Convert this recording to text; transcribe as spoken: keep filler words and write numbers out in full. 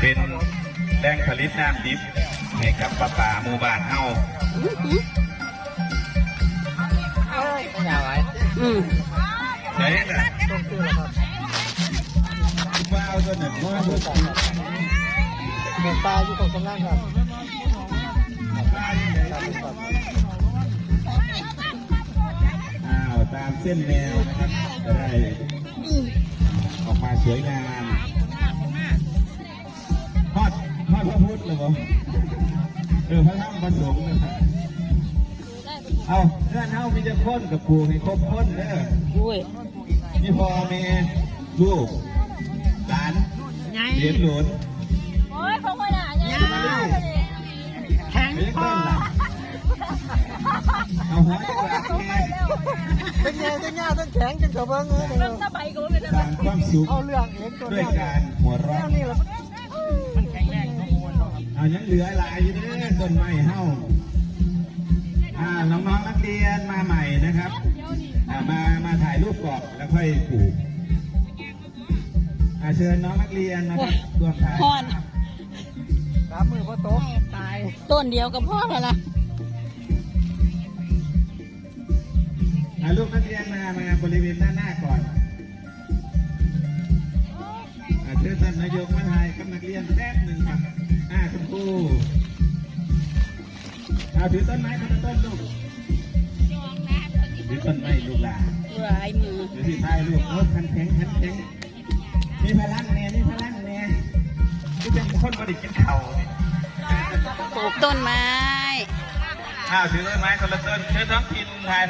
เป็นแหล่งผลิตน้ำดิบให้กับประปาหมู่บ้านเฮา อืม ไหนน่ะว้าวตัวหนึ่งว่า เดินปลาอยู่ของสำนักครับ อ้าวตามเส้นแนวนะครับจะได้ออกมาสวยงามฮอดฮอดพระพุทธเลยบ่เออพระธรรมพระสงฆ์นะครับเอาเพื่อนเฮามีจะคนกับปู่ให้ครบคนเด้อ อุ้ย มีพ่อแม่ลูกหลาน ไง เหรียญหลวง โอ้ยของคนอ่ะเนี่ย แข็งพอ เอาหัวจักรแม่ เป็นไงเป็นไงต้นแข็งจนกระเบื้องเลย เริ่มสบายกูเป็นอะไร สร้างความสุข เอาเรื่องเองตัว ด้วย เนี้ย การหัวเราะ แนวนี้แหละ เอายังเหลือหลายอยู่เด้อต้นไม้เฮาอ่าน้องๆนักเรียนมาใหม่นะครับอ่ามามาถ่ายรูปก่อนแล้วค่อยปลูกอ่าเชิญน้องนักเรียนนะครับร่วมถ่าย ห่อน สามมือพอโต๊ะตาย ต้นเดียวก็พอแล้วล่ะ อ่าลูกนักเรียนมามาบริเวณด้านหน้าก่อนอ่าเชิญท่านนายกมาถ่ายกับนักเรียนแป๊บหนึ่งครับอ่าคุณครูอ่าถือต้นไม้คนละต้นลูกถือต้นไม้ลูกหลาน หลายมือ เดี๋ยวที่ถ่ายรูปเอาคันแข็งคันแข็งมีพลังแน่มีพลังแน่ที่เป็นคนบริกินเข่าเนี่ย ปลูกต้นไม้ อ่าถือต้นไม้คนละต้นเชิญน้องกินถ่าย